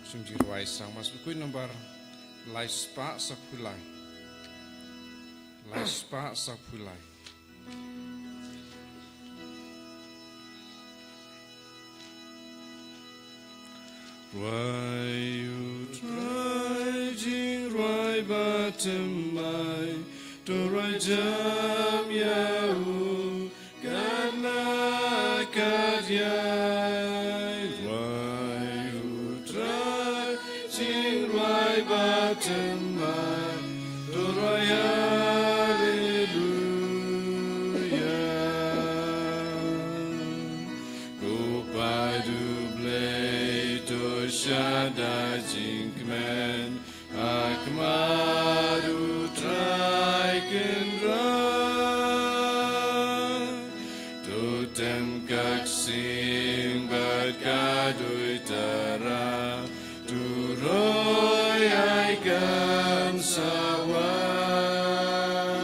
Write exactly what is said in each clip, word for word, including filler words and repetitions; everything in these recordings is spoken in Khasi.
Sngewbha rwai sang Mass Bakhuid number lai spah saphew lai. Lai spah saphew lai. Rwai u Trai jingrwai ba thymmai, to rwai jam ïa u kat la kat ïai. Rwai u Trai jingrwai ba thymmai, to rwai Haleluya. Ko paid U Blei to shah da jingkmen ha khmat U Trai Kynrad. To tem ka ksing bad ka duitara, to roi ai kan sa wan.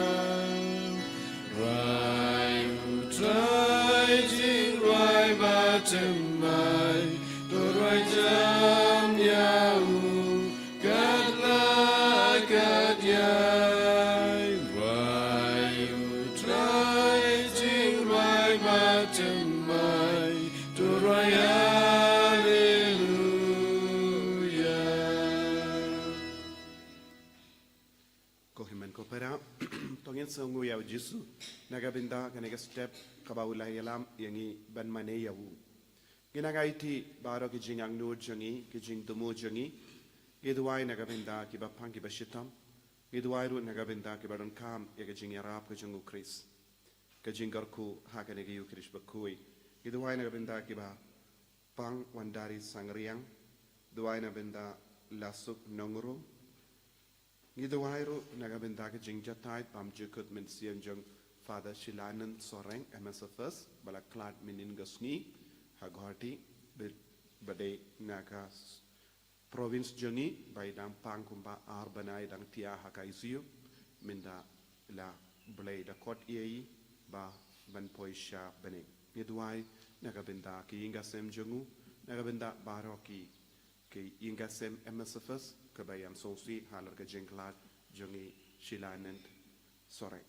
Rwai u Trai jingrwai ba thymmai, to rwai jam ïa u kat la kat ïai. Rwai u Trai jingrwai ba thymmai, to rwai Haleluya. Ko hynmen ko para, to ngin sngewnguh ïa U Jisu na ka bynta kane ka step kaba u la ïalam ïa ngi ban mane ïa u. Ngi nang aiti baroh ki jingangnud jong ngi, ki jingthmu jong ngi. Ngi duwai na ka bynta kiba pang kiba shitom. Ngi duwai ruh na ka bynta kiba donkam ïa ka jingïarap ka jong U Khrist, ka jingkyrkhu ha kane ka Ïukharist bakhuid. Ngi duwai na ka bynta kiba pang Wandari Sangriang. Duwai na bynta Lasuk Nongrum. Ngi duwai ruh na ka bynta ka jingjatai bymjukut mynsiem jong Father Shilanand Soreng, M S F S, ba la khlad mynnin ka sngi ha Guwahati, ba, ba dei na ka s-, province jong ngi, ba i dang pang kumba ar bnai, i dang thiah ha ka I C U. Mynta la Blei da khot ïa i ba ban poi sha bneng. Ngi duwai na ka bynta ki ïing ka sem jong u, na ka bynta baroh ki ki ïing ka sem M S F S kaba ïam sngewsih halor ka jingkhlad jong i Shilanand Soreng.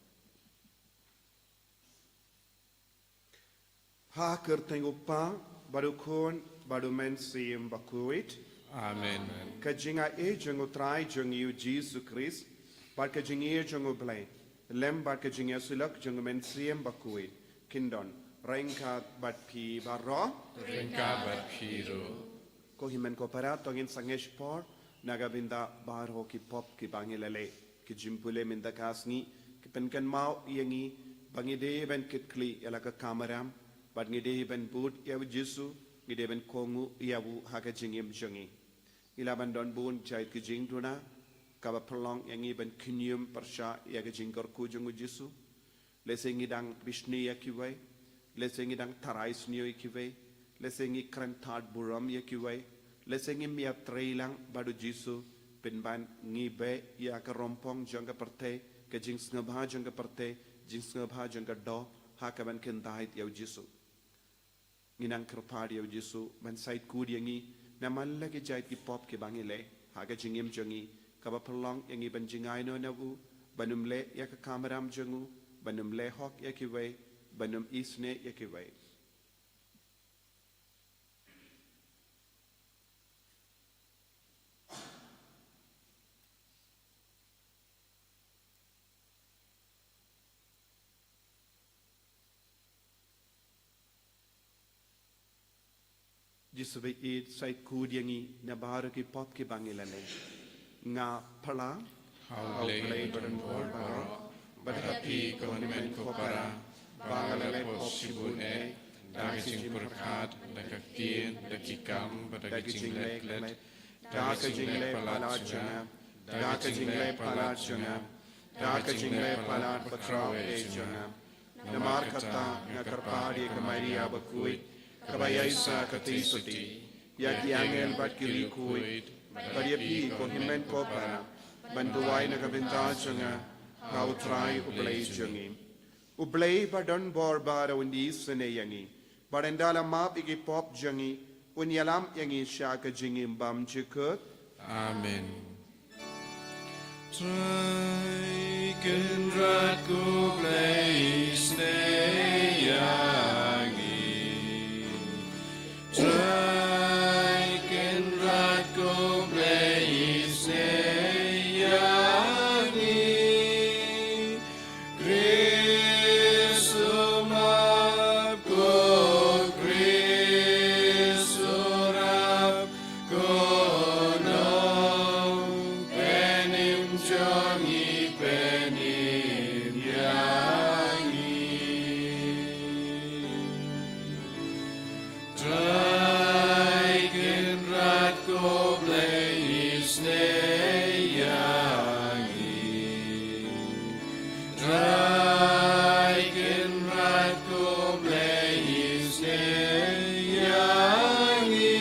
Ha ka kyrteng U Kpa, bad U Khun, bad U Mynsiem Bakhuid. Amen. Ka jingaiei jong U Trai jong ngi U Jisu Khrist, bad ka jingïeit jong U Blei, lem bad ka jingïasyllok jong U Mynsiem Bakhuid, kin don ryngkat bad phi baroh. Ryngkat bad phi ruh. Ko hynmen ko para, to ngin sangeh shipor na ka bynta baroh ki pop kiba ngi la leh. Ki jingpule mynta ka sngi ki pynkynmaw ïa ngi ba ngi dei ban kitkhlieh ïa la ka kamram, bad ngi dei ban bud ïa U Jisu, ngi dei ban kohnguh ïa u ha ka jingim jong ngi. Ngi lah ban don bun jait ki jingduna kaba pynlong ïa ngi ban khñium pyrshah ïa ka jingkyrkhu jong U Jisu. Lehse ngi dang bishni ïa kiwei, lehse ngi dang tharai sniew ïa kiwei, lehse ngi kren thad burom ïa kiwei, lehse ngim ïatrei lang bad U Jisu, pynban ngi beh ïa ka rympong jong ka pyrthei, ka jingsngewbha jong ka pyrthei, jingsngewbha jong ka doh, ha kaban kyntait ïa U Jisu. Ngi nang kyrpad ïa U Jisu ban shait kut ïa ngi na man la ki jait ki pop kiba ngi leh ha ka jingim jong ngi, kaba pynlong ïa ngi ban jngai noh na u, ban ym leh ïa ka kamram jong u, ban ym leh hok ïa kiwei, ban ym isynei ïa kiwei. Jisu ba ïeit, shait kut ïa ngi na baroh ki pop kiba ngi la leh. Nga pyrshah ha U Blei ba don bor baroh, bad ha phi ko hynmen ko para, ba nga la leh pop shibun eh, da ka jingpyrkhat, da ka ktien, da ki kam, bad da ka jingleh klet, da ka jingleh palat jong nga, da ka jingleh palat jong nga, da ka jingleh palat bakhraw eh jong nga. Namar kata nga kyrpad ïa ka Maria bakhuid, kaba ïaishah katei sotti, ïa ki angel bad ki riewkhuid, bad ïa phi ko hynmen ko para, ban duwai na ka bynta jong nga ha U Trai U Blei jong ngi. U Blei ba don bor baroh un isynei ïa ngi, bad un da la map ïa ki pop jong ngi, Un ïalam ïa ngi sha ka jingim bymjukut. Amen. Trai Kynrad ko Blei isynei ïa ngi. Trai Kynrad ko Blei isynei ïa ngi. Khrist u map, ko Khrist u rap, ko nongpynim jong ngi, pynim ïa ngi. Trai Kynrad ko Blei isynei ïa ngi. Trai Kynrad ko Blei isynei ïa ngi.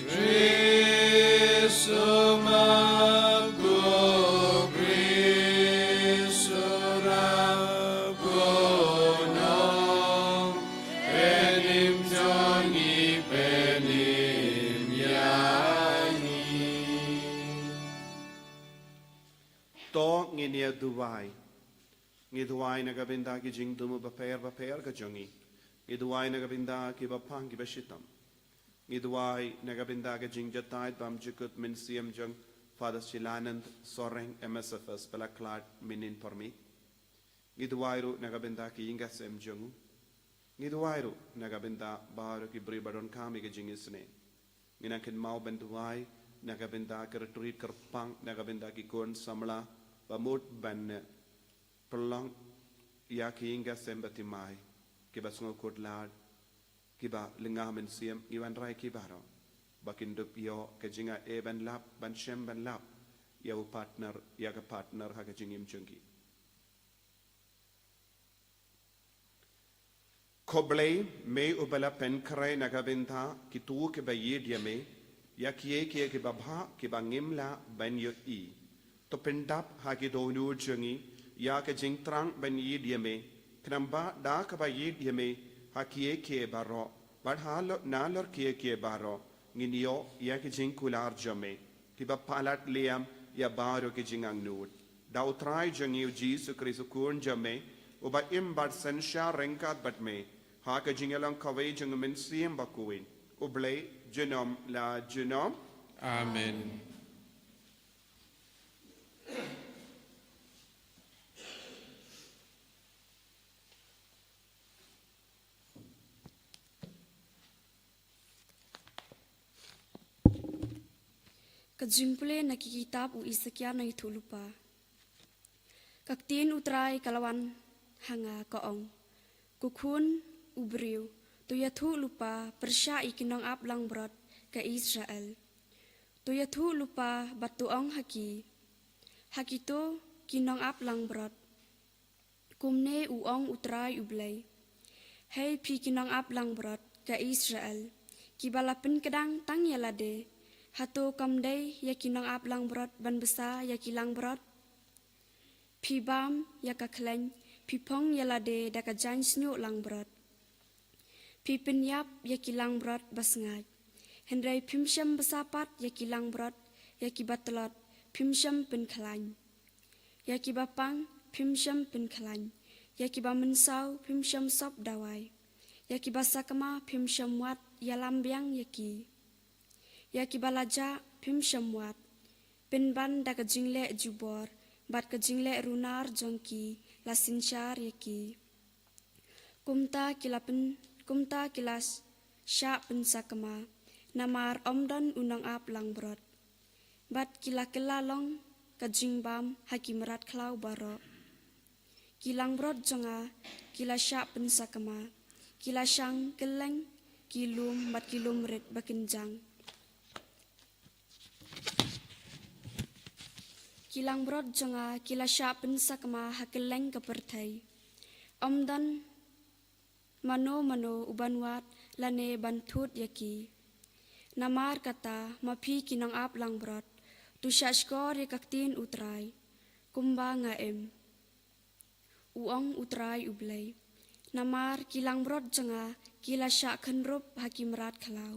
Khrist u map, ko Khrist u rap, ko nongpynim jong ngi, pynim ïa ngi. To ngin ïa duwai. Ngi duwai na ka bynta ki jingthmu bapher bapher ka jong ngi. Ngi duwai na ka bynta kiba pang kiba shitom. Ngi duwai na ka bynta ka jingjatai bymjukut mynsiem jong Father Shilanand Soreng, M S F S, ba la khlad mynnin por miet. Ngi duwai ruh na ka bynta ki ïing ki sem jong u. Ngi duwai ruh na ka bynta baroh ki briew ba donkam ïa ka jingisynei. Ngi nang kynmaw ban duwai na ka bynta ka retreat kyrpang na ka bynta ki khun samla ba mut ban, eh, pynlong ïa ki ïing ki sem ba thymmai, kiba sngewkhuslai, kiba lynga mynsiem, ngi wanrah ïa ki baroh ba kin dup ïoh ka jingaiei ban lap, ban shem ban lap ïa u partner, ïa ka partner ha ka jingim jong ki. Ko Blei, me uba la pynkhreh na ka bynta kito kiba ïeit ïa me ïa kiei kiei kiba bha kiba ngim lah ban ïohi. To pyndap ha ki dohnud jong ngi ïa ka jingthrang ban ïeit ïa me, khnang ba da kaba ïeit ïa me ha kiei kiei baroh, bad halor, nalor kiei kiei baroh, ngin ïoh ïa ki jingkular jong me kiba palat liam ïa baroh ki jingangnud. Da U Trai jong ngi U Jisu Khrist U Khun jong me, uba im bad synshar ryngkat bad me ha ka jingïalong kawei jong U Mynsiem Bakhuid, U Blei junom la junom. Amen. Ka jingpule na ki kitab u Isakia nongïathuhlypa. Ka ktien U Trai ka la wan ha nga, ka ong: Ko khun u briew, to ïathuhlypa pyrshah ïa ki nongap langbrot ka Israel. To ïathuhlypa bad to ong ha ki, ha kito ki nongap langbrot, kumne u ong U Trai U Blei: Hei phi ki nongap langbrot ka Israel, kiba la pynkdang tang ïa lade, hato kam dei ïa ki nongap langbrot ban bsa ïa ki langbrot? Phi bam ïa ka khleiñ, phi phong ïa lade da ka jaiñ shñiuh langbrot. Phi pynïap ïa ki langbrot ba sngaid, hynrei phim shym bsa pat ïa ki langbrot ïa kiba tlot phim shym pynkhlaiñ. Ïa kiba pang phim shym pynkhlaiñ, ïa kiba mynsaw phim shym sop dawai, ïa kiba sakma phim shym wad ïalam biang ïa ki. Ïa kiba la jah phim shym wad. Pynban da ka jingleh jubor bad ka jingleh runar jong ki la synshar ïa ki. Kumta ki la pyn, kumta ki la shah pynsakma, namar ym don u nongap langbrot. Bad ki la kylla long ka jingbam ha ki mrad khlaw baroh. Ki langbrot jong nga ki la shah pynsakma, ki la shang kylleng ki lum bad ki lum rit ba kynjang. Ki langbrot jong nga ki la shah pynsakma ha kylleng ka pyrthei. Ym don mano mano u ban wad lane ban thut ïa ki. Namar kata, ma phi ki nongap langbrot, to shah shkor ïa ka ktien U Trai, kumba nga im, u ong U Trai U Blei. Namar ki langbrot jong nga ki la shah khynrup ha ki mrad khlaw.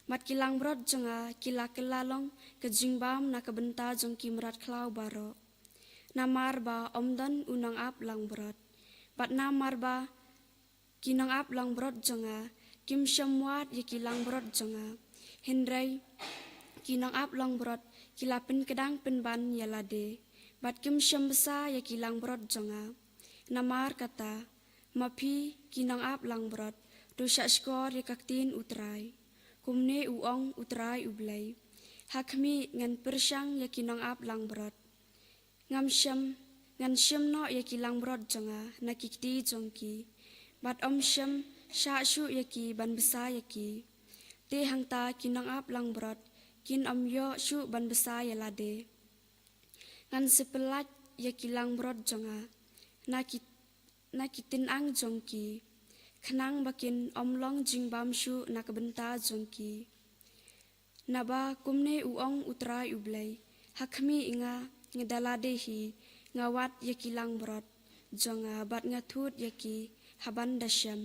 Bad ki langbrot jong nga ki la kylla long ka jingbam na ka bynta jong ki mrad khlaw baroh. Namar ba ym don u nongap langbrot. Bad namar ba ki nongap langbrot jong nga kim shym wad ïa ki langbrot jong nga. Hynrei ki nongap langbrot ki la pynkdang pynban ïa lade. Bad kim shym bsa ïa ki langbrot jong nga. Namar kata, ma phi ki nongap langbrot, to shah shkor ïa ka ktien U Trai. Kumne u ong U Trai U Blei. Ha khmih, ngan pyrshang ïa ki nongap langbrot. Ngam shym, ngan shim noh ïa ki langbrot jong nga na ki kti jong ki. Bad ym shym shah shuh ïa ki ban bsa ïa ki. Te hangta ki nongap langbrot kin ym ïoh shuh ban bsa ïa lade. Ngan sa pyllait ïa ki langbrot jong nga na ki, na ki tynang jong ki, khnang ba kin ym long jingbam shuh na ka bynta jong ki. Naba kumne u ong U Trai U Blei, ha khmih, nga, nga da lade hi, nga wad ïa ki langbrot jong nga bad nga thut ïa ki ha ban da shem.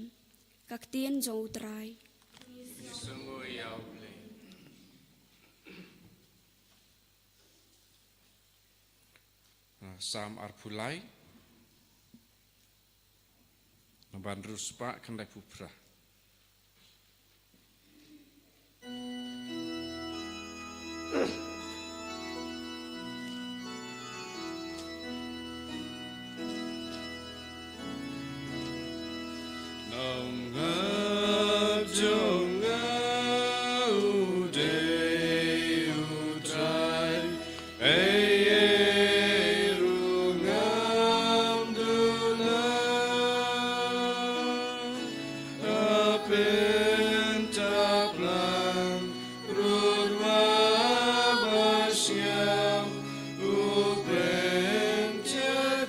Ka ktien jong U Trai. Ngi sngew ïa U Blei. Ah, Salm arphew lai, na ban riewspah khyndaiphew phra. Nongap jong nga u dei U Trai, ei ei ruh ngam duna. Hapdeng taplang rud wa ba sngem, u pynjah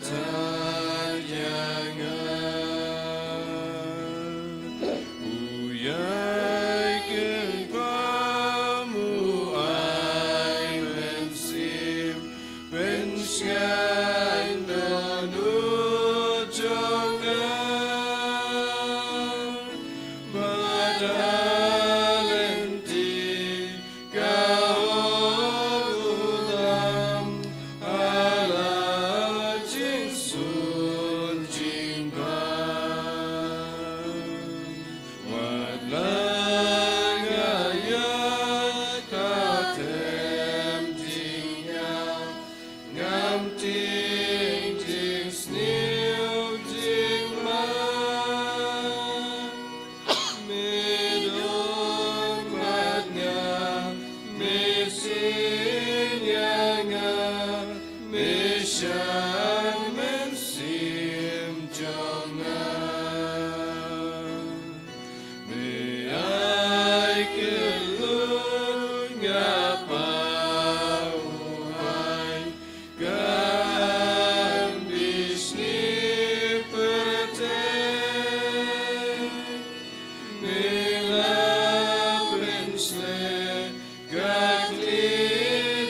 ïa nga. U ïai kynpam, u ai mynsiem pynshngaiñ dohnud jong nga. Bad ha lynti ka hok u dam ha la jingsun jingbam. Wat la nga ïaid ha tem jingïap, ngam tieng jingsniew jingman. Me don bad nga, me sien ïa nga, me shang mynsiem jong nga. Me ai kylluid, nga pau hai, kan bishni pyrthei. Me la pynsleh ka kli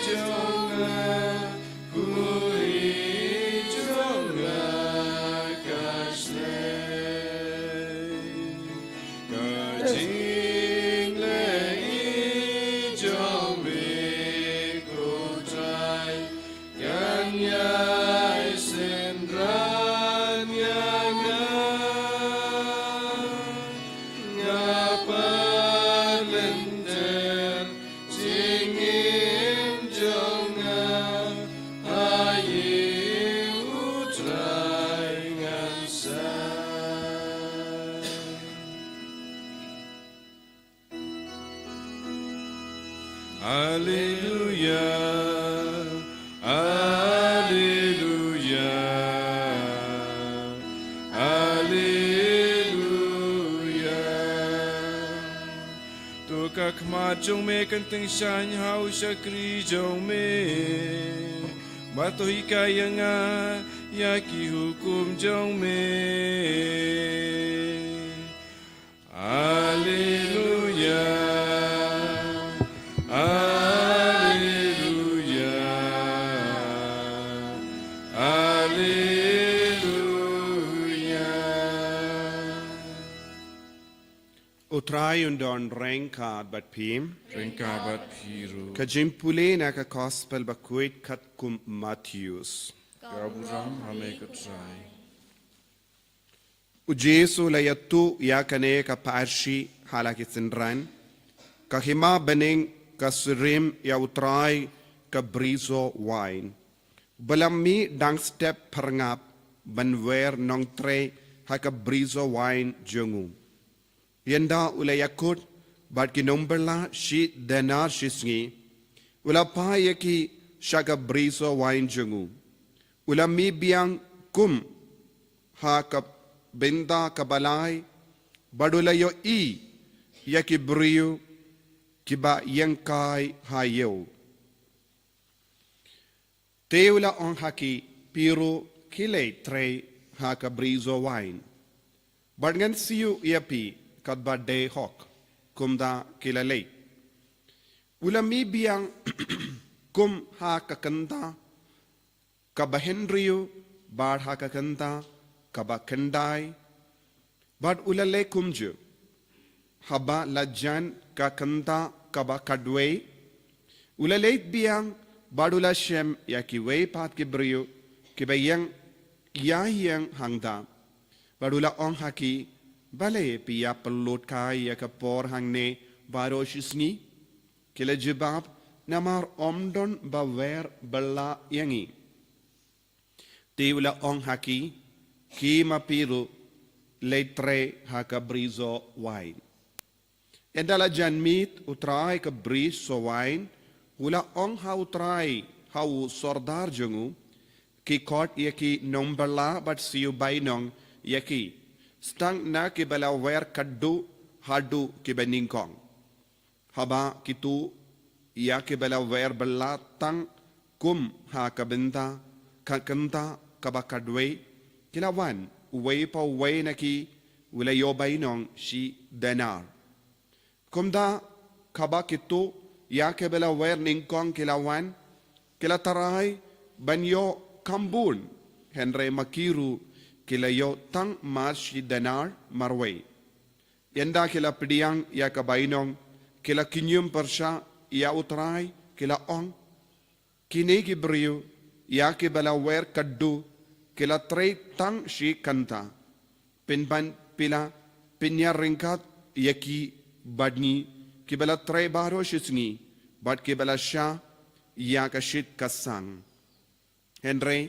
jong nga, khuid jong nga ka shlei. Ka jingleh jong me ko Trai, kan ïai synran ïa nga. Nga pat lynter jingim jong nga ha ïing U Trai ngan sah. Alleluia, alleluia, alleluia. To ka khmat jong me kan tyngshaiñ ha u shakri jong me, bad to hikai ïa nga ïa ki hukum jong me. Alleluia, alleluia, alleluia. Don ryngkat bad phi. Ryngkat bad phi ruh. Ka jingpule na ka Gospel bakhuid katkum u Mathaios. Ka burom ha me ko Trai. U Jisu u la ïathuh ïa kane ka parshi ha la ki synran: Ka hima bneng ka syriem ïa U Trai ka brisoh wain. Ba la mih dang step pyrngap ban wer nongtrei ha ka brisoh wain jong u. Ynda u la ïakut bad ki nongbylla shi denar shi sngi, u la phai ïa ki sha ka brisoh wain jong u. U la mih biang kum ha ka bynta kaba lai, bad u la ïohi ïa ki briew kiba ïeng kai ha ïew. Te u la ong ha ki: Phi ruh ki leit trei ha ka brisoh wain, bad ngan siew ïa phi katba dei hok. Kumta ki la leit. U la mih biang kum ha ka kynta kaba hynriew bad ha ka kynta kaba khyndai, bad u la leh kumjuh. Haba la jan ka kynta kaba khatwei, u la leit biang bad u la shem ïa kiwei pat ki briew kiba ïeng ïa ïeng hangta. Bad u la ong ha ki: Balei phi ïa pynlut kai ïa ka por hangne baroh shi sngi? Ki la jubab: Namar ym don ba wer bylla ïa ngi. Te u la ong ha ki: Khie ma phi ruh leit trei ha ka brisoh wain. Ynda la jan miet U Trai ka brisoh wain, u la ong ha U Trai, ha u sordar jong u: Khie khot ïa ki nongbylla bad siew bainong ïa ki, tang na kiba la wer khatduh haduh kiba nyngkong. Haba ki tuh ïa kiba la wer bylla tang kum ha ka bynta ka kynta kaba khatwei, ki la wan, uwei pa uwei na ki u la ïoh bainong shi denar. Kumta haba ki tuh ïa kiba la wer nyngkong ki la wan, ki la tharai ban ïoh kham bun, hynrei ma ki ruh ki la ïoh tang mar shi denar marwei. Ynda ki la pdiang ïa ka bainong, ki la kynñium pyrshah ïa U Trai, ki la ong: Kine ki briew ïa kiba la wer khatduh ki la trei tang shi kynta. Pynban phi la pynïaryngkat ïa ki bad ngi, kiba la trei baroh shi sngi bad kiba la shah ïa ka shit ka sang. Hynrei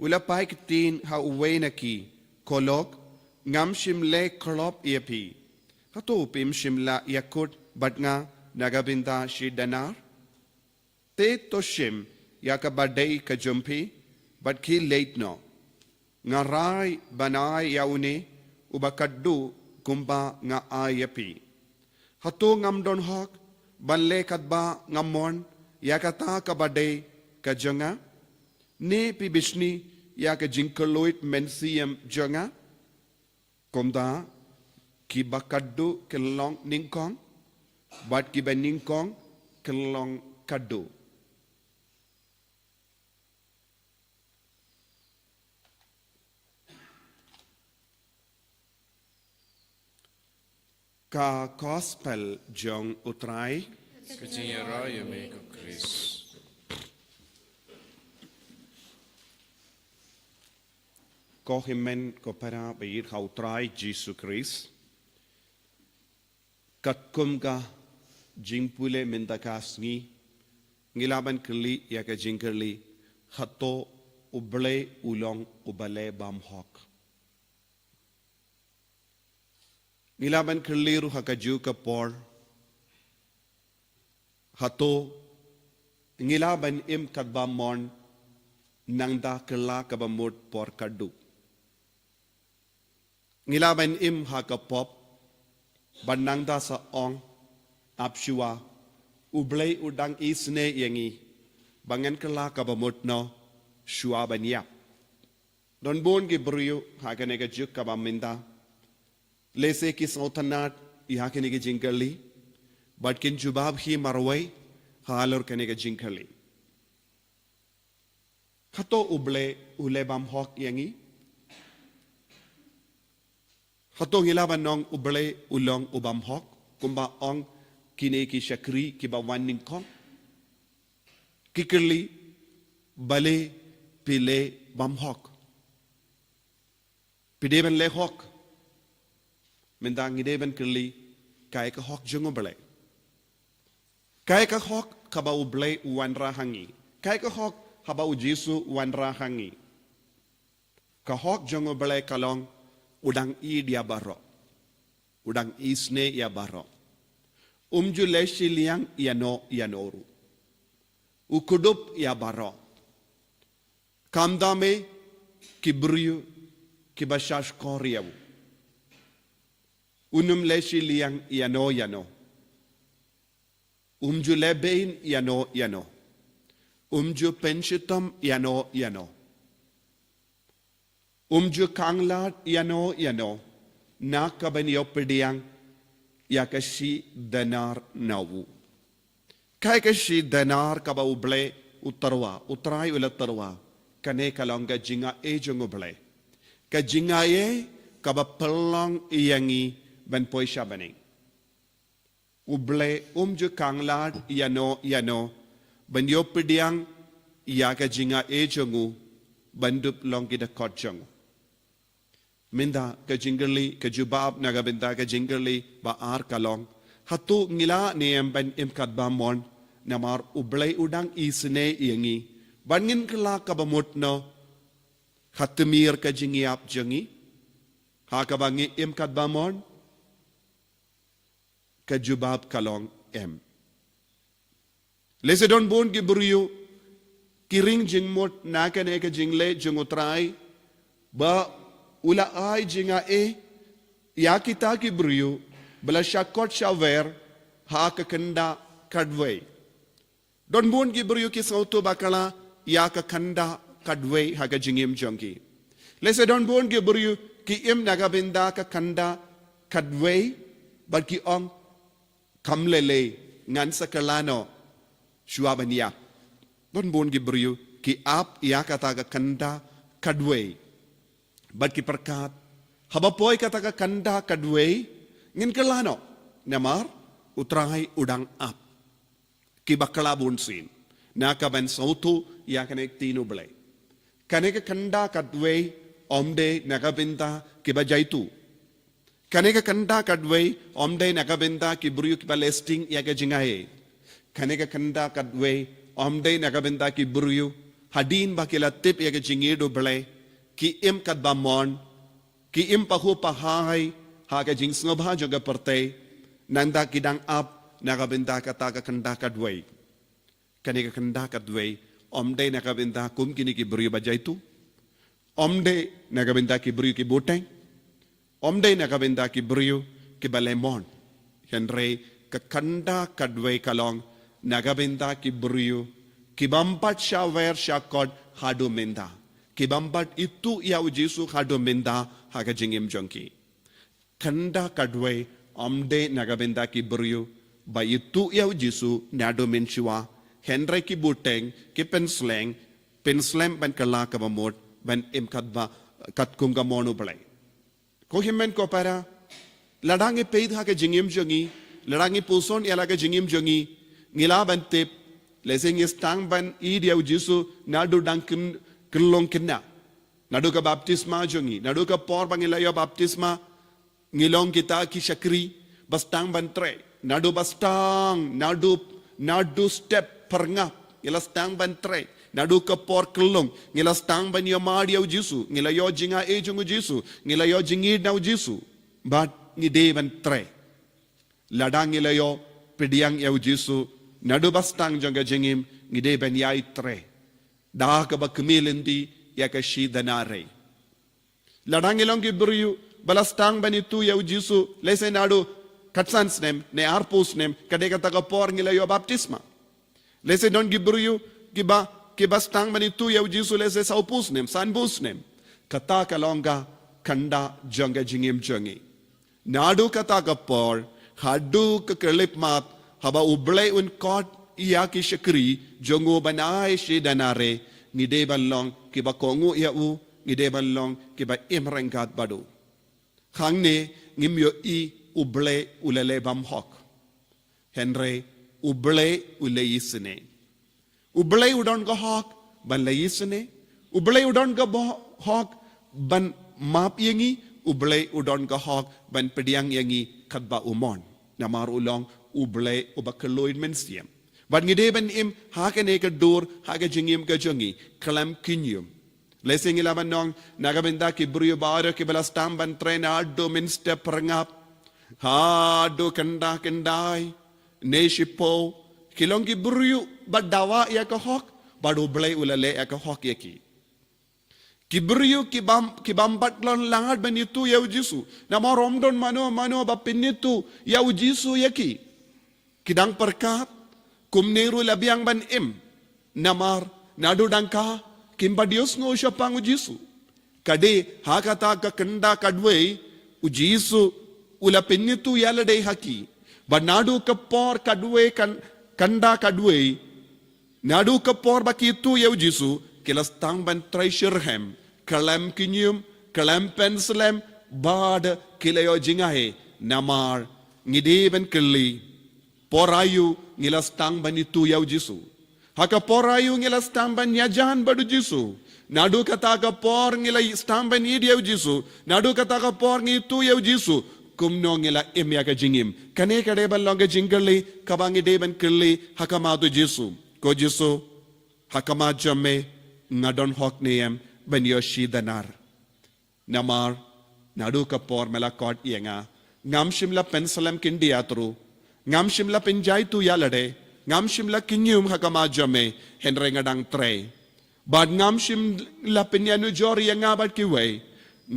u la phai ktien ha uwei na ki: Ko lok, ngam shym leh khlop ïa phi. Hato phim shym la ïakut bad nga na ka bynta shi denar? Te to shim ïa kaba dei ka jong phi bad khie leit noh. Nga rai ban ai ïa une uba khatduh kumba nga ai ïa phi. Hato ngam don hok ban leh katba nga mon ïa kata kaba dei ka jong nga? Ne phi bishni ïa ka jingkylluid mynsiem jong nga? Kumta kiba khatduh kin long nyngkong, bad kiba nyngkong kin long khatduh. Ka Gospel jong U Trai. Ka jingïarap ïa me ko Khrist. Ko hynmen ko para ba ïeit ha U Trai Jisu Khrist. Katkum ka jingpule mynta ka sngi, ngi lah ban kylli ïa ka jingkylli: Hato U Blei u long uba leh bymhok? Ngi lah ban kylli ruh ha kajuh ka por: Hato ngi lah ban im katba mon nangta kylla kaba mut por khatduh? Ngi lah ban im ha ka pop, bad nangta sa ong: Ap shuwa, U Blei u dang isynei ïa ngi ba ngan kylla kaba mut noh shuwa ban ïap. Don bun ki briew ha kane ka juk kaba mynta, lehse ki sngewtynnad ïa kine ki jingkylli, bad kin jubab hi marwei halor kane ka jingkylli: Hato U Blei u leh bymhok ïa ngi? Hato ngi lah ban ong U Blei u long u bymhok? Kumba ong kine ki shakri kiba wan nyngkong, ki kylli, balei phi leh bymhok? Phi dei ban leh hok. Mynta ngi dei ban kylli, kaei ka hok jong U Blei? Kaei ka hok kaba U Blei u wanrah ha ngi? Kaei ka hok haba U Jisu u wanrah ha ngi? Ka hok jong U Blei ka long, u dang ïeit ïa baroh. U dang isynei ïa baroh. Um ju leh shiliang ïano ïano ruh. U kdup ïa baroh. Khamtam eh ki briew kiba shahshkor ïa u. Um ju leh shiliang ïano ïano. Um ju leh beiñ ïano ïano. Um ju pynshitom ïano ïano. Um ju khanglad ïano ïano na ka ban ïoh pdiang ïa ka shi denar na u. Kaei ka shi denar kaba U Blei u tyrwa, U Trai u la tyrwa? Kane ka long ka jingaiei jong U Blei. Ka jingaiei kaba pynlong ïa ngi ban poi sha bneng. U Blei um ju khanglad ïano ïano ban ïoh pdiang ïa ka jingaiei jong u, ban dup long ki dkhot jong u. Mynta ka jingkylli, ka jubab na ka bynta ka jingkylli ba ar ka long, hato ngi lah ne em ban im katba mon, namar U Blei u dang isynei ïa ngi? Ban ngin kylla kaba mut noh ha tmier ka jingïap jong ngi, ha kaba ngi im katba mon? Ka jubab ka long em. Lehse don bun ki briew ki ring jingmut na kane ka jingleh jong U Trai, ba u la ai jingaiei ïa kita ki briew ba la shakot shawer ha ka khynda khatwei. Don bun ki briew ki sngewthuh bakla ïa ka khynda khatwei ha ka jingim jong ki. Lehse don bun ki briew ki im na ka bynta ka khynda khatwei, bad ki ong, kam lei lei, ngan sa kylla noh shuwa ban ïap. Don bun ki briew ki ap ïa kata ka khynda khatwei, bad ki pyrkhat, haba poi kata ka khynda khatwei, ngin kylla noh, namar U Trai u dang ap. Ki bakla bunsien na ka ban sngewthuh ïa kane ka ktien U Blei. Kane ka khynda khatwei ym dei na ka bynta kiba jaituh. Kane ka khynda khatwei ym dei na ka bynta ki briew kiba leh sting ïa ka jingaiei. Kane ka khynda khatwei ym dei na ka bynta ki briew, hadien ba ki la tip ïa ka jingïeit U Blei, ki im katba mon, ki im pahuh pahai ha ka jingsngewbha jong ka pyrthei, nangta ki dang ap na ka bynta kata ka khynda khatwei. Kane ka khynda khatwei ym dei na ka bynta kum kine ki briew ba jaituh. Ym dei na ka bynta ki briew ki buteng. Ym dei na ka bynta ki briew kiba leh mon. Hynrei ka khynda khatwei ka long na ka bynta ki briew ki bym pat shawer shakot haduh mynta, ki bym pat ithuh ïa U Jisu haduh mynta ha ka jingim jong ki. Khynda khatwei ym dei na ka bynta ki briew ba ithuh ïa U Jisu naduh mynshuwa, hynrei ki buteng, ki pynslem, pynslem ban kylla kaba mut, ban im katba, katkum ka mon U Blei. Ko hynmen ko para, lada ngi peit ha ka jingim jong ngi, lada ngi puson ïa la ka jingim jong ngi, ngi lah ban tip, lehse ngi sdang ban ïeit ïa U Jisu naduh dang kyn-, khyllung khynnah. Naduh ka baptisma jong ngi, naduh ka por ba ngi la ïoh baptisma, ngi long kita ki shakri ba sdang ban trei. Naduh ba sdang, naduh, naduh step phyrngap, ngi la sdang ban trei. Naduh ka por khyllung, ngi la sdang ban ïamar ïa U Jisu, ngi la ïoh jingaiei jong U Jisu, ngi la ïoh jingïeit na U Jisu. Bad ngi dei ban trei. Lada ngi la ïoh pdiang ïa U Jisu naduh ba sdang jong ka jingim, ngi dei ban ïai trei da kaba khmih lynti ïa ka shi denar. Lada ngi long ki briew ba la sdang ban ithuh ïa U Jisu, lehse naduh khatsan snem ne arphew snem, ka dei kata ka por ngi la ïoh baptisma. Lehse don ki briew kiba, kiba sdang ban ithuh ïa U Jisu, lehse sawphew snem, sanphew snem. Kata ka long ka khynda jong ka jingim jong ngi. Naduh kata ka por haduh ka khyllipmat, haba U Blei un khot ïa ki shakri jong u ban ai shi denar, ngi dei ban long kiba kohnguh ïa u, ngi dei ban long kiba im ryngkat bad u. Hangne ngim ïohi U Blei u la leh bymhok. Hynrei U Blei u la isynei. U Blei u don ka hok ban la isynei. U Blei u don ka bo-, hok ban map ïa ngi. U Blei u don ka hok ban pdiang ïa ngi katba u mon. Namar u long U Blei uba kylluid mynsiem. Bad ngi dei ban im ha kane ka dur, ha ka jingim ka jong ngi, khlem kynñium. Lehse ngi lah ban ong, na ka bynta ki briew baroh kiba la sdang ban trei naduh mynstep pyrngap haduh khyndai khyndai ne shiphew, ki long ki briew ba dawa ïa ka hok, bad U Blei u la leh ïa ka hok ïa ki. Ki briew ki bym, ki bym pat long lad ban ïathuh ïa U Jisu. Namar ym don mano mano ba pynïathuh ïa U Jisu ïa ki. Ki dang pyrkhat, kumne ruh la biang ban im. Namar, naduh dang kha, kim pat ïohsngew shaphang U Jisu. Ka dei, ha kata ka khyndai khyndai, U Jisu u la pynïathuh ïa lade ha ki. Bad naduh ka por khyndai khyn-, khyndai khyndai, naduh ka por ba ki ïathuh ïa U Jisu, ki la sdang ban trei shitrhem, khlem kynñium, khlem pynslem, bad ki la ïoh jingaiei. Namar, ngi dei ban kylli, por aïu ngi la sdang ban ïathuh ïa U Jisu? Ha ka por aïu ngi la sdang ban ïajan bad U Jisu? Naduh kata ka por ngi la sdang ban ïeit ïa U Jisu, naduh kata ka por ngi ïathuh ïa U Jisu, kumno ngi la im ïa ka jingim? Kane ka dei ban long ka jingkylli kaba ngi dei ban kylli ha khmat U Jisu. Ko Jisu, ha khmat jong me nga don hok ne em ban ïoh shi danar? Namar, naduh ka por me la khot ïa nga, ngam shym la pynslem khyndiat ruh, ngam shym la pynjaituh ïa lade, ngam shym la kynñium ha khmat jong me, hynrei nga dang trei. Bad ngam shym la pynïanujor ïa nga bad kiwei,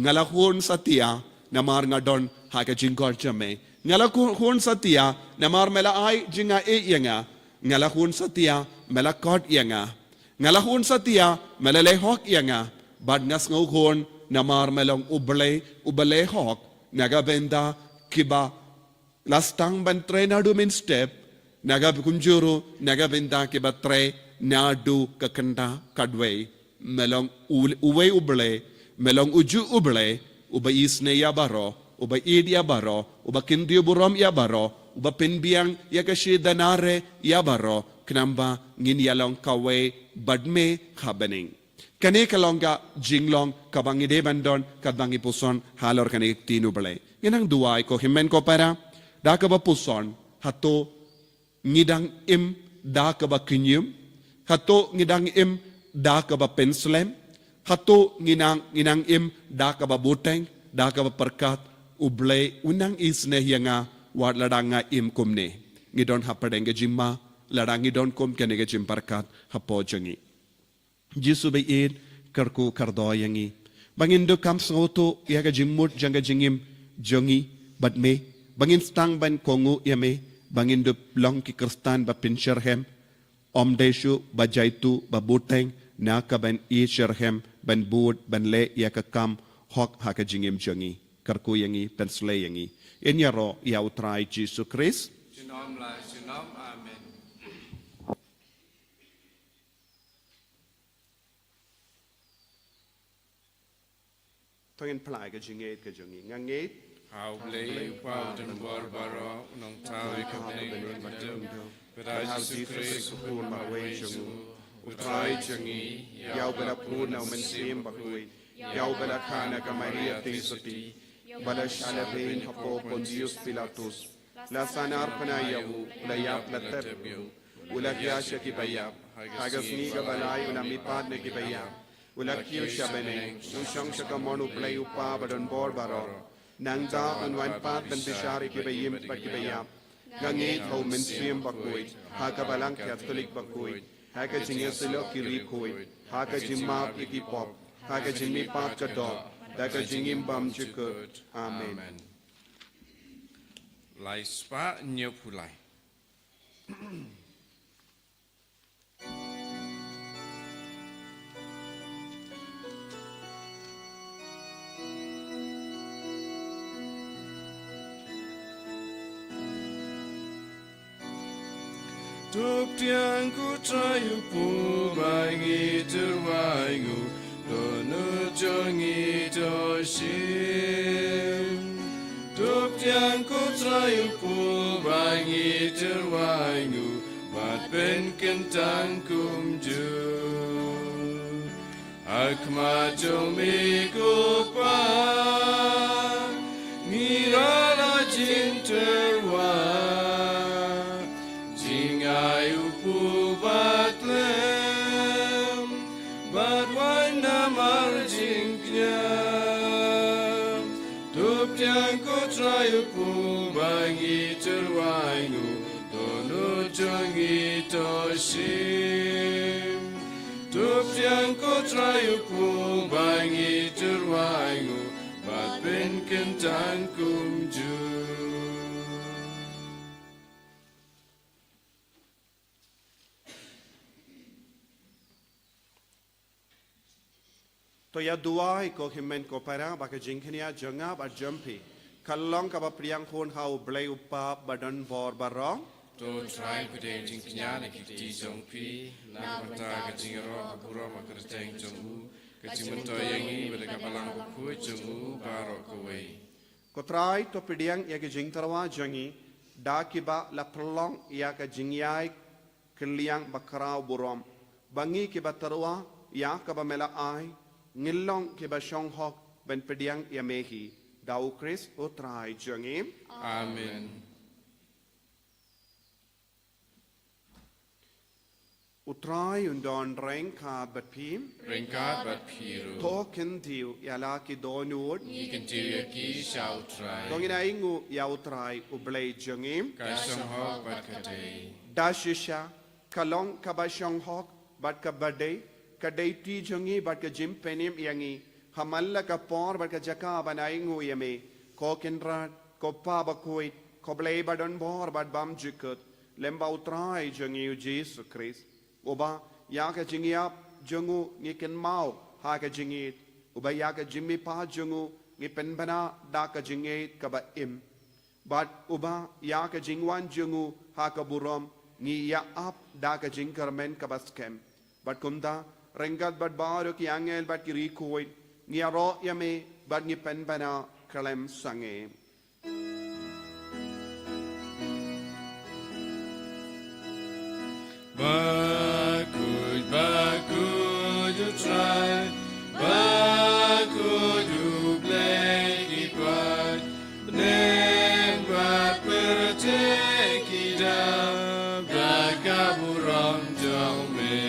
nga la hun satia, namar nga don ha ka jingkhot jong me. Nga la hu-, hun satia, namar me la ai jingaiei ïa nga. Nga la hun satia, me la khot ïa nga. Nga la hun satia, me la leh hok ïa nga. Bad nga sngewhun, namar me long U Blei uba leh hok, na ka bynta kiba la sdang ban trei naduh mynstep, na ka kumjuh ruh, na ka bynta kiba trei naduh ka khyndai khyndai. Me long u-, uwei U Blei, me long ujuh U Blei, uba isynei ïa baroh, uba ïeit ïa baroh, uba kyntiew burom ïa baroh, uba pynbiang ïa ka shi danar ïa baroh, khnang ba ngin ïalong kawei bad me ha bneng. Kane ka long ka jinglong kaba ngi dei ban don, katba ngi puson halor kane ka ktien U Blei. Ngin nang duwai ko hynmen ko para, da kaba puson, hato ngi dang im da kaba kynñium? Hato ngi dang im da kaba pynslem? Hato ngi nang, ngi nang im da kaba bteng, da kaba pyrkhat, U Blei u nang isynei ïa nga wat lada nga im kumne? Ngi don hapdeng ka jingma, lada ngi don kum kane ka jingpyrkhat hapoh jong ngi. Jisu ba ïeit, kyrkhu kyrdoh ïa ngi ba ngin dup kham sngewthuh ïa ka jingmut jong ka jingim jong ngi bad me, ba ngin sdang ban kohnguh ïa me, ba ngin dup long ki Khristan ba pynshitrhem, ym dei shuh ba jaituh ba bteng, na ka ban ïeit shitrhem, ban bud, ban leh ïa ka kam hok ha ka jingim jong ngi. Kyrkhu ïa ngi, pynshlei ïa ngi. Ïa kane ruh ïa U Trai Jisu Khrist. Junom la junom, amen. To ngin phla ïa ka jingngeit ka jong ngi. Nga ngeit ha U Blei U Kpa uba don bor baroh, u nongthaw ïa ka bneng bad ka jong, bad ha U Jisu Khrist u khun marwei jong u, U Trai jong ngi, ïa uba la bun na U Mynsiem Bakhuid, ïa uba la kha na ka Maria Theisotti, uba la shah lehbeiñ hapoh Pontius Pilatus, la sahnarphna ïa u, la ïap la tep ïa u, u la hiar sha kiba ïap, ha ka sngi kaba lai u la mihpat na kiba ïap, u la kiew sha bneng, u shong sha ka mon U Blei U Kpa ba don bor baroh. Nangta un wan pat ban bishar ïa kiba im bad kiba ïap. Nga ngeit ha U Mynsiem Bakhuid, ha ka Balang Katholik bakhuid, ha ka jingïasyllok ki riewkhuid, ha ka jingmap ïa ki pop, ha ka jingmihpat ka doh, bad ka jingim bymjukut. Amen. Lai spah hynñiewphew lai. To pdiang ko Trai U Blei ba ngi tyrwa ïa u, dohnud jong ngi to shim. To pdiang Yang ko Trai u pu ba ngi tyrwa ïa u, bad pynkyntang kumjuh. Ha khmat jong me ko Pa, ngi rai la jingtyrwa, jingai u pu bad lem, bad waiñ namar jingkñia. To pdiang ko Trai u pu ba ngi tyrwa ïa u, to nud jong ngi to shim. To pdiang ko Trai u pu ba ngi tyrwa ïa u, bad pynkyntang kumjuh. To ïa duwai ko hynmen ko para, ba ka jingkñia jong nga bad jong phi kan long kaba pdiang hun ha U Blei U Kpa badonbor baroh. To Trai, pdiang jingkñia na ki kti jong phi, na ka bynta ka jingïaroh ka burom ha ka kyrteng jong u, ka jingmyntoi ïa ngi bad ka balang bakhuid jong u baroh kawei. Ko Trai, to pdiang ïa ka jingtyrwa jong ngi da kiba la pynlong ïa ka jingïai kylliang bakhraw burom, ba ngi kiba tyrwa ïa kaba me la ai, ngin long kiba shong hok ban pdiang ïa me hi, da U Khrist U Trai jong ngi. Amen. U Trai un don ryngkat bad phi. Ryngkat bad phi ruh. To kyntiew ïa la ki dohnud. Ngi kyntiew ïa ki sha U Trai. To ngin ainguh ïa U Trai U Blei jong ngi. Ka shong hok bad ka dei. Da shisha ka long kaba shong hok bad kaba dei, ka dei ti jong ngi bad ka jingpynim ïa ngi, ha man la ka por bad ka jaka ban ainguh ïa me, ko Kynrad, ko Pa bakhuid, ko Blei badonbor bad bymjukut, lem bad U Trai jong ngi U Jisu Khrist. Uba ïa ka jingïap jong u ngi kynmaw ha ka jingïeit, uba ïa ka jingmihpat jong u ngi pynbna da ka jingïeit kaba im, bad uba ïa ka jingwan jong u ha ka burom ngi ïa ap da ka jingkyrmen kaba skhem. Bad kumta, ryngkat bad baroh ki angel bad ki riewkhuid, ngi ïaroh ïa me bad ngi pynbna khlem sangeh. Bakhuid, bakhuid U Trai, bakhuid U Blei ki paid, bneng bad pyrthei ki dap da ka burom jong me.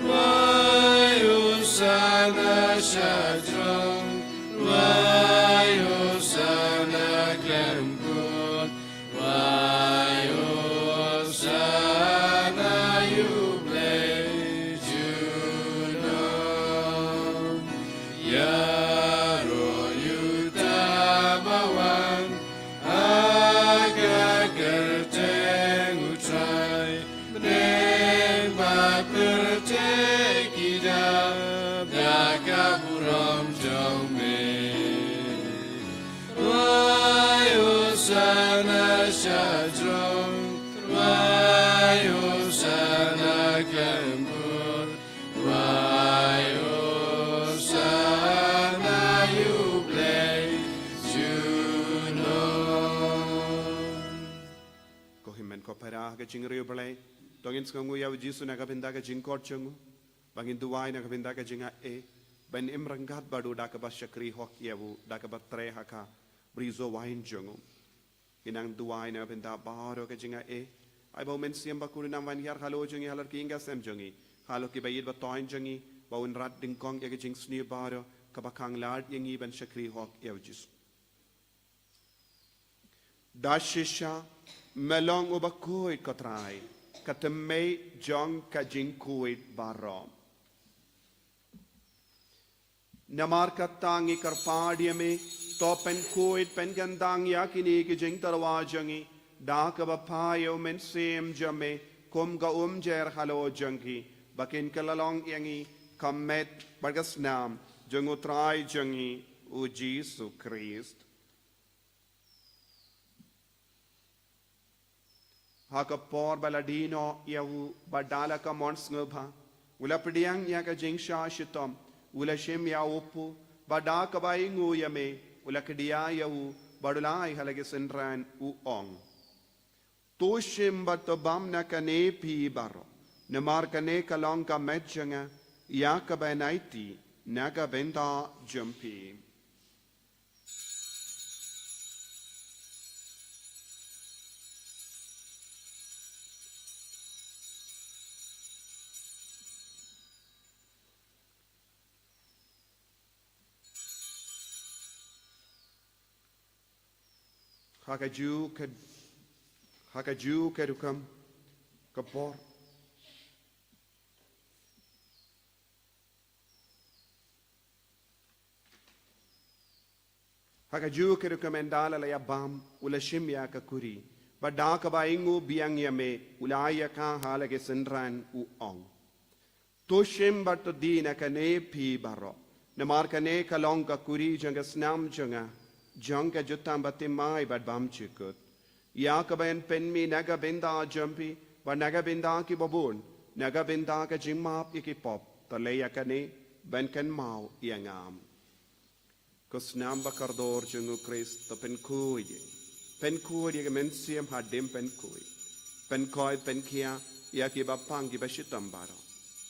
Wai Hosana sha jrong, wai Hosana khlem kut, wai Hosana ïa U Blei junom. Ïaroh ïa uta ba wan ha ka kyrteng U Trai, bneng bad pyrthei ki dap da ka burom jong me. Wai Hosana sha jrong, wai Hosana khlem kut, wai Hosana ïa U Blei junom. Ko hynmen ko para ha ka jingriewblei, to ngin sngewnguh ïa U Jisu na ka bynta ka jingkhot jong u, ba ngin duwai na ka bynta ka jingaiei, ban im ryngkat bad u da kaba shakri hok ïa u, da kaba treh ha ka brisoh waiñ jong u. Ngin nang duwai na ka bynta baroh ka jingaiei. Ai ba U Mynsiem Bakhuid un nang wan hiar halor jong ngi, halor ki ïing ki sem jong ngi, halor kiba ïeit ba thoiñ jong ngi, ba un rat dyngkong ïa ka jingsniew baroh, kaba khang lad ïa ngi ban shakri hok ïa U Jisu. Da shisha me long uba khuid ko Trai, ka thymmei jong ka jingkhuid baroh. Namar kata ngi kyrpad ïa me, to pynkhuid pynkyntang ïa kine ki jingtyrwa jong ngi da kaba phah ïa U Mynsiem jong me kum ka umjer halor jong ki, ba kin kylla long ïa ngi ka met bad ka snam jong U Trai jong ngi U Jisu Khrist. Ha ka por ba la die noh ïa u, bad da la ka mon sngewbha u la pdiang ïa ka jingshah shitom, u la shim ïa u pu, bad da kaba ainguh ïa me u la kdiah ïa u, bad u la ai ha la ki synran u ong: To shim bad to bam na kane phi baroh, namar kane ka long ka met jong nga, ïa kaba yn aiti na ka bynta jong phi. Ha kajuh ka, ha kajuh ka rukom ka por. Ha kajuh ka rukom ynda la ïa bam, u la shim ïa ka kuri, bad da kaba ainguh biang ïa me, u la ai ïa ka ha la ki synran u ong: To shim bad to die na kane phi baroh, namar kane ka long ka kuri jong ka snam jong nga, jong ka jutang bathymmai bad bymjukut, ïa kaba yn pynmih na ka bynta jong phi bad na ka bynta kiba bun, na ka bynta ka jingmap ïa ki pop. To leh ïa kane ban kynmaw ïa nga. Ko snam ba kordor jong u Khrist, to pynkhuid ïa ngi. Pynkhuid ïa ka mynsiem hadien pynkhuid. Pynkhuid, pynkhiah ïa kiba pang, kiba shitom baroh.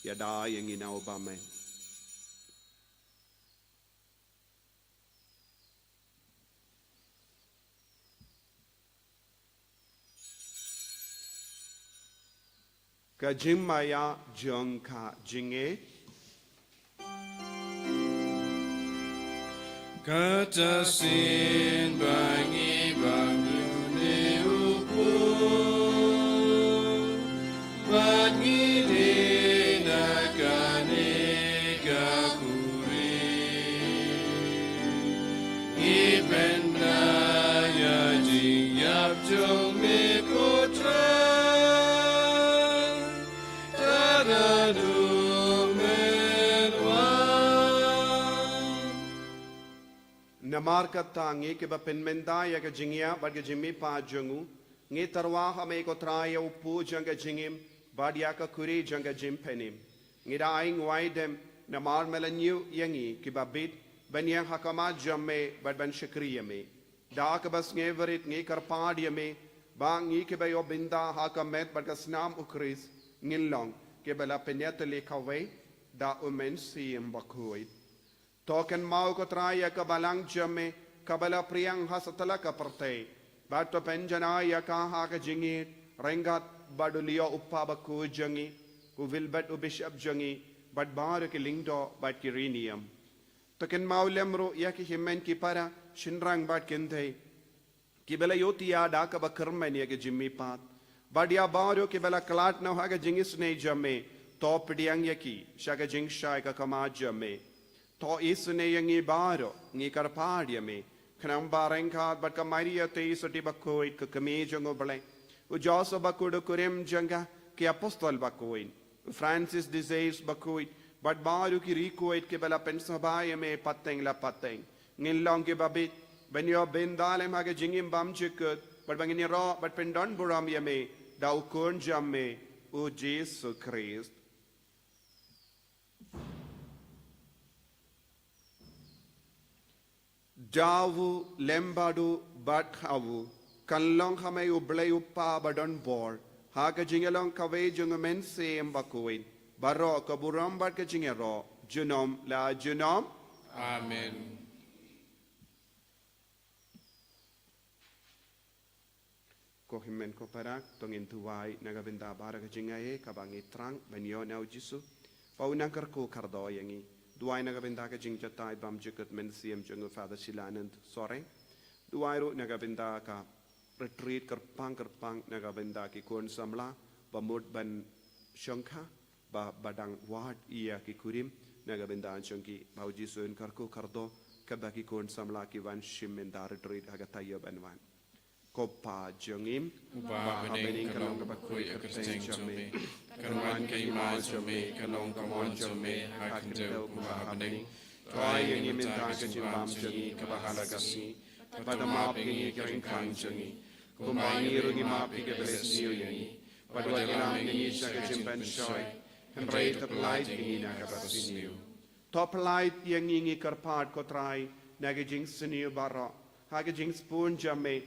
Ïada ïa ngi na u bymman. Ka jingmaïa jong ka jingngeit. Kata sien ba ngi bam ïa une u pud, bad ngi die na kane ka kuri, ngi pynda ïa jingïap jong me ko Trai. Tara du men wan. Namar kata ngi kiba pynmynta ïa ka jingïap bad ka jingmihpat jong u, ngi tyrwa ha me ko Trai ïa u pud jong ka jingim bad ïa ka kuri jong ka jingpynim. Ngi da ai ngwai dem namar me la ñiew ïa ngi kiba bit ban ïeng ha khmat jong me bad ban shakri ïa me. Da kaba sngewrit ngi kyrpad ïa me ba ngi kiba ïoh bynta ha ka met bad ka snam u Khrist ngin long kiba la pynïatylli kawei da u Mynsiem Bakhuid. To kynmaw ko Trai ïa ka balang jong me kaba la phriang ha satlak ka pyrthei, bad to pynjanai ïa ka ha ka jingïeit ryngkat bad u Leo u kpa bakhuid jong ngi, u Wilbert u bishop jong ngi, bad baroh ki lyngdoh bad ki riewniam. To kynmaw lem ruh ïa ki hynmen ki para, shynrang bad kynthei kiba la ïohthiah da kaba kyrmen ïa ka jingmihpat, bad ïa baroh kiba la khlad noh ha ka jingisynei jong me, to pdiang ïa ki sha ka jingshai ka khmat jong me. To isynei ïa ngi baroh, ngi kyrpad ïa me, khnang ba ryngkat bad ka Maria Theisotti bakhuid, ka kmie jong u Blei, u Joseph bakhuid u kurim jong ka, ki apostol bakhuid, u Francis de Sales bakhuid, bad baroh ki riewkhuid kiba la pynsngewbha ïa me pateng la pateng, ngin long kiba bit ban ïoh bynta lem ha ka jingim bymjukut, bad ba ngin ïaroh bad pyndonburom ïa me da u Khun jong me, u Jisu Khrist. Da u, lem bad u, bad ha u, kan long ha me u Blei u Kpa badonbor, ha ka jingïalong kawei jong u Mynsiem Bakhuid, baroh ka burom bad ka jingïaroh, junom la junom. Amen. Ko hynmen ko para, to ngin duwai na ka bynta baroh ka jingaiei kaba ngi thrang ban ïoh na u Jisu, ba un nang kyrkhu kyrdoh ïa ngi. Duwai na ka bynta ka jingjatai bymjukut mynsiem jong u Father Shilanand Sohrang. Duwai ruh na ka bynta ka retreat kyrpang kyrpang na ka bynta ki khun samla ba mut ban shongkha, ba, ba dang wad ïa ki kurim na ka bynta jong ki, ba u Jisu un kyrkhu kyrdoh katba ki khun samla ki wan shim mynta retreat ha ka taïew ban wan. Ko Pa jong ngi, uba ha bneng, ka long kaba khuid ka kyrteng jong me. Kan wan ka hima jong me, kan long ka mon jong me ha khyndew kumba ha bneng. To ai ïa ngi mynta ka jingbam jong ngi kaba ha la ka sngi, bad to map ïa ngi ki jingkhang jong ngi, kumba ngi ruh ngi map ïa kiba leh sniew ïa ngi. Bad wat ïalam ïa ngi sha ka jingpynshoi, hynrei to pyllait ïa ngi na kaba sniew. To pyllait ïa ngi, ngi kyrpad ko Trai, na ki jingsniew baroh, Ha ka jingsbun jong me,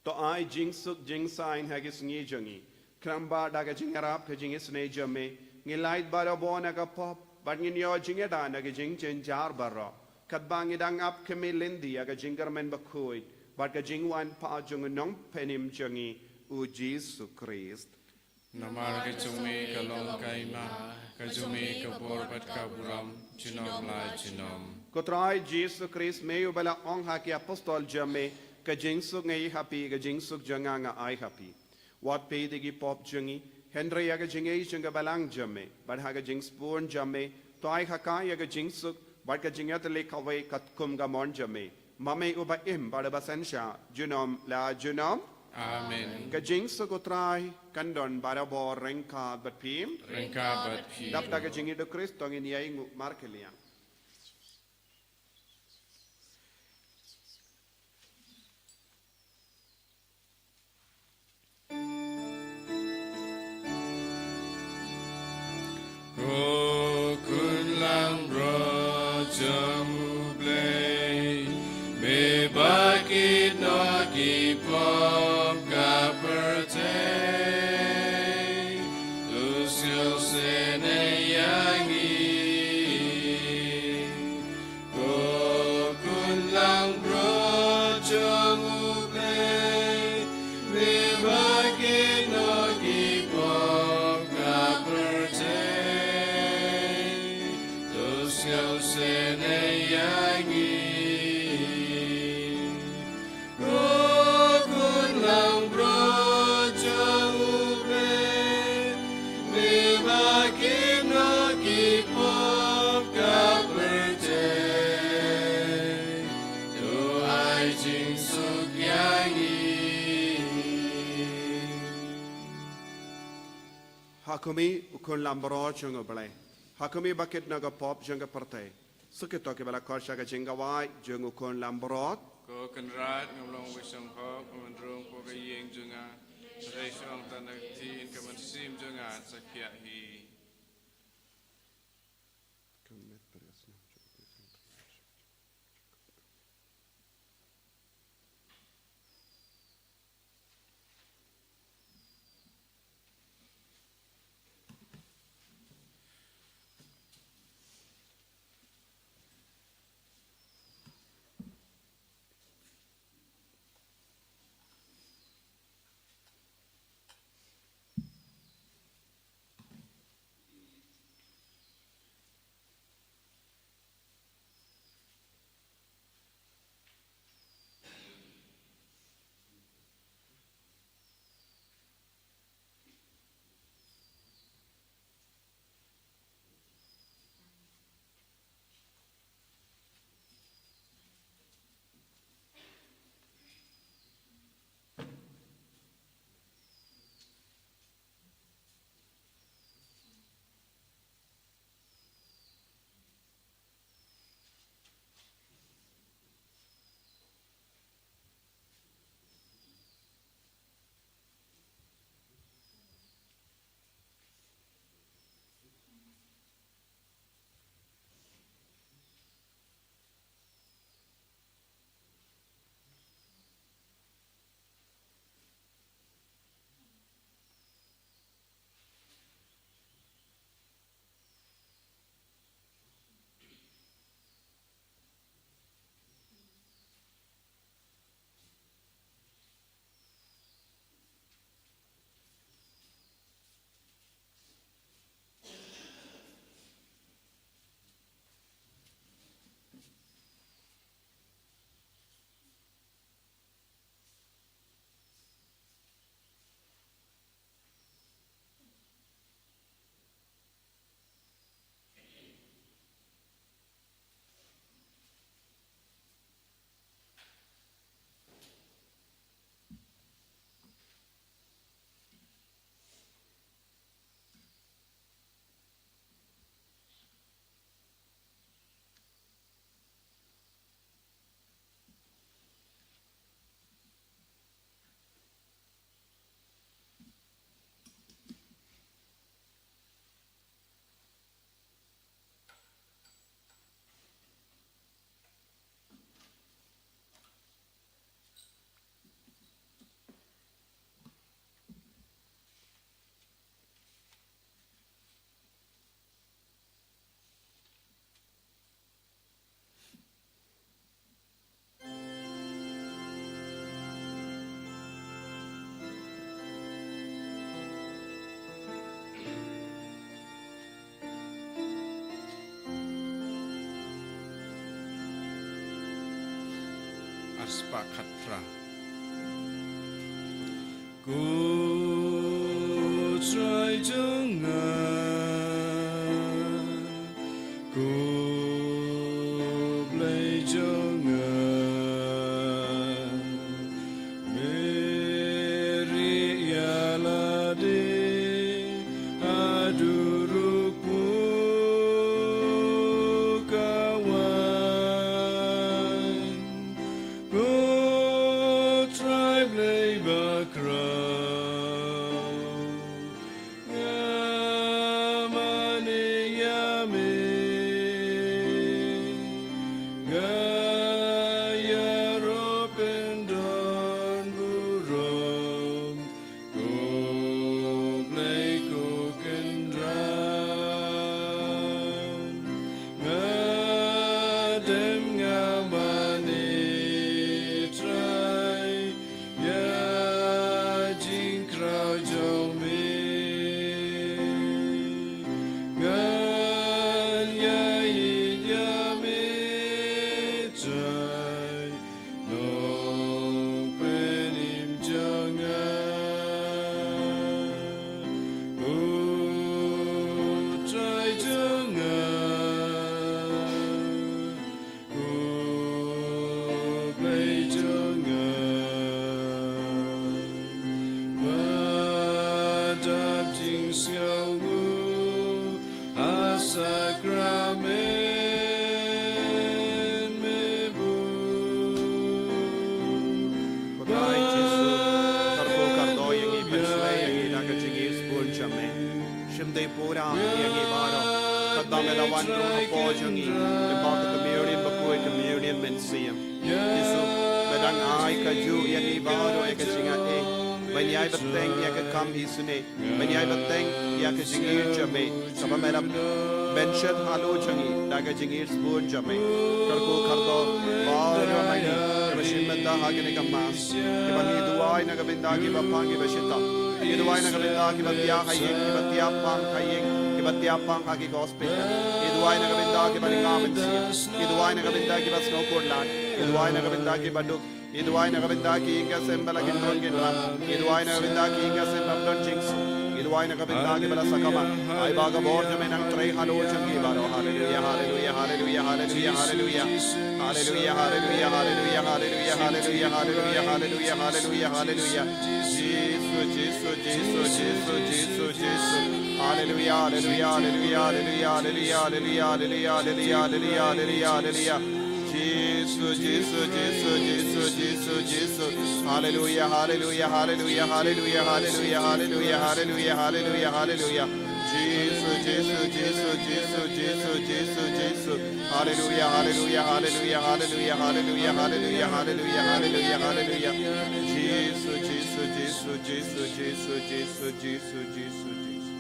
to ai jingsuk jingsaiñ ha ki sngi jong ngi. Khnang ba da ka jingïarap ka jingisynei jong me, ngin lait barabor na ka pop, bad ngin ïoh jingïada na ki jingjynjar baroh. Katba ngi dang ap khmih lynti ïa ka jingkyrmen bakhuid bad ka jingwan pat jong u Nongpynim jong ngi, u Jisu Khrist. Namar ka jong me ka long ka hima, ka jong me ka bor bad ka burom, junom la junom. Ko Trai Jisu Khrist, me uba la ong ha ki apostol jong me, ka jingsuk nga ai ha phi, ka jingsuk jong nga nga ai ha phi. Wat peit ïa ki pop jong ngi, hynrei ïa ka jingaiei jong ka balang jong me, bad ha ka jingsbun jong me, to ai ha ka ïa ka jingsuk, bad ka jingïatylli kawei katkum ka mon jong me. Ma me uba im bad uba synshar, junom la junom. Amen. Ka jingsuk u Trai kan don barabor ryngkat bad phi. Ryngkat bad phi. Dap da ka jingïeit u Khrist to ngin ïai nguh markylliang. Ko khun langbrot jong U Blei, me ba kino ki pop ka pyrthei, to sngewsynei ïa ngi. Ko khun langbrot jong U Blei, me ba kino ki pop ka pyrthei, to sngewsynei ïa ngi. Ko khun langbrot jong U Blei, me ba kino ki pop ka pyrthei, to ai jingsuk ïa ngi. Ha khmih, u khun langbrot jong U Blei. Ha khmih ba kit na ka pop jong ka pyrthei. Sa kito kiba la khot sha ka jingkawei jong u khun langbrot. Ko Kynrad, ngam long ba shong hok, ngam rung hapoh ka ïing jong nga. Hynrei shu ong tang na ka ktien, ka mynsiem jong nga sa khiah hi. spah khatphra. Ko Trai jong nga, ko Blei jong nga, me rieh ïa lade haduh ruh phu ka wan. Ko Trai Blei bakhraw, nga mane ïa me, nga ïaroh pyndon burom. Ko Blei ko Kynrad, nga dem nga mane Trai ïa jingkhraw jong me. Ngan ïa ïeit ïa me Trai, Nongpynim jong nga, ko Trai jong nga, ko Blei jong nga. Ba dap jingsngewnguh ha sakramen me buh. Ko Trai Jisu, kyrkhu kyrdoh ïa ngi, pynshlei ïa ngi da ka jingïeit sbun jong me. Shim dei pura ïa ngi baroh. Katba me la wan rung hapoh jong ngi, lyngba ka Communion bakhuid, Communion mynsiem. Jisu, me dang ai kajuh ïa ngi baroh ïa ka jingaiei ban ïai bteng ïa ka kam isynei, ban ïai bteng ïa ka jingïeit jong me, kaba me la pynshet halor jong ngi da ka jingïeit sbun jong me. Kyrkhu kyrdoh baroh ma ngi kiba shim bynta ha kane ka Mass, kiba ngi duwai na ka bynta kiba pang kiba shitom, ngi duwai na ka bynta kiba thiah ha ïing, kiba thiah pang ha ïing, kiba thiah pang ha ki hospital. Ngi duwai na ka bynta kiba ri nga mynsiem, ngi duwai na ka bynta kiba sngewkhuslai, ngi duwai na ka bynta kiba duk. Ngi duwai na ka bynta ki ïing ki sem ba la kynrong kynram. Ngi duwai na ka bynta ki ïing ki sem bym don jingsuk. Ngi duwai na ka bynta kiba la sakma. Ai ba ka bor jong me nang trei halor jong ki baroh. Haleluia, haleluia, haleluia, haleluia, haleluia. Haleluia, haleluia, haleluia, haleluia, haleluia, haleluia, haleluia, haleluia, haleluia. Jisu, Jisu, Jisu, Jisu, Jisu, Jisu. Haleluia, haleluia, haleluia, haleluia, haleluia, haleluia, haleluia, haleluia, haleluia, haleluia. Jisu, Jisu, Jisu, Jisu, Jisu, Jisu. Haleluia, haleluia, haleluia, haleluia, haleluia, haleluia, haleluia, haleluia, haleluia. Jisu, Jisu, Jisu, Jisu, Jisu, Jisu, Jisu. Haleluia, haleluia, haleluia, haleluia, haleluia, haleluia, haleluia, haleluia, haleluia. Jisu, Jisu, Jisu, Jisu, Jisu, Jisu, Jisu, Jisu, Jisu.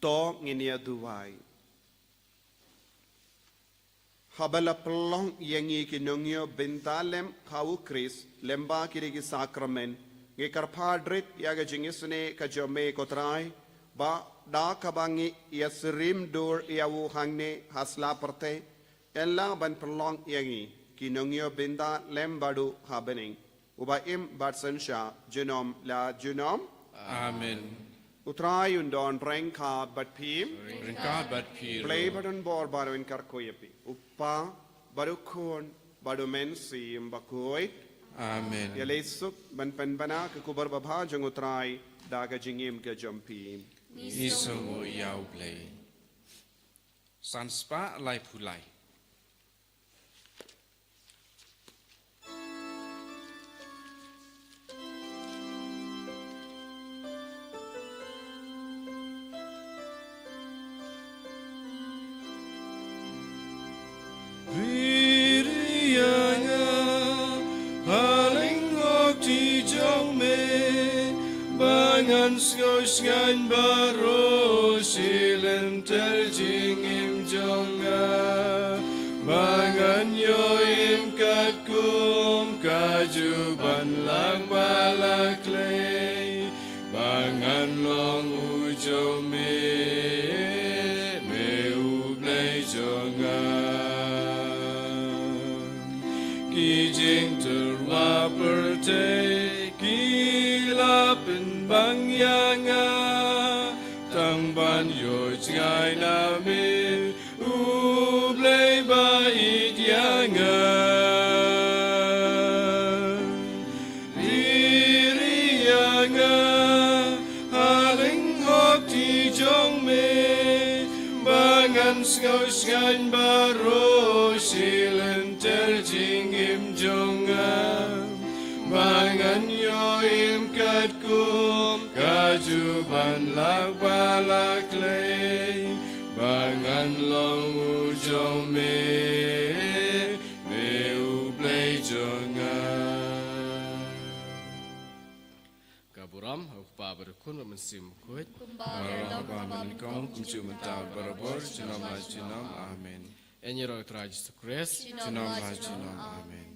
To ngin ïa duwai. Haba la pynlong ïa ngi ki nongïoh bynta lem ha u Khrist, lem bad ki dei ki sakramen, ngi kyrpad rit ïa ka jingisynei ka jong me ko Trai, ba da kaba ngi ïa syrim dur ïa u hangne ha sla pyrthei, yn lah ban pynlong ïa ngi ki nongïoh bynta lem bad u ha bneng. Uba im bad synshar junom la junom. Amen. U Trai un don ryngkat bad phi. Ryngkat bad phi. Blei ba don bor baroh un kyrkhu ïa phi. U Kpa, bad u Khun, bad u Mynsiem Bakhuid. Amen. Ïaleh suk ban pynbna ka khubor babha jong u Trai da ka jingim ka jong phi. Ngi sngewnguh ïa u Blei. San spah laiphew lai. Ri ri ïa nga ha lyngkhuh ti jong me, ba ngan sngewsngaiñ baroh shi lynter jingim jong nga, ba ngan ïoh im katkum kajuh ban lang ba la khlei, ba ngan long u jong me, me u Blei jong nga. Ki Te ki la pynbang ïa nga tang ban ïoh jngai na me, U Blei ba ïeit ïa nga. Ri ri ïa nga ha lyngngoh ti jong me, ba ngan sngew shngaiñ baroh shi lynter jingim jong nga, ba ngan ïoh im katkum kajuh ban lak ba la khlei, ba ngan long u jong me, me U Blei jong nga. Ka burom ha U Kpa bad U Khun bad U Mynsiem Bakhuid. Kumba la long, kumba la long, kumjuh mynta, barabor, junom la junom. Amen. Ïa ngi ïaroh ïa U Trai Jisu Khrist. Junom la junom. Amen.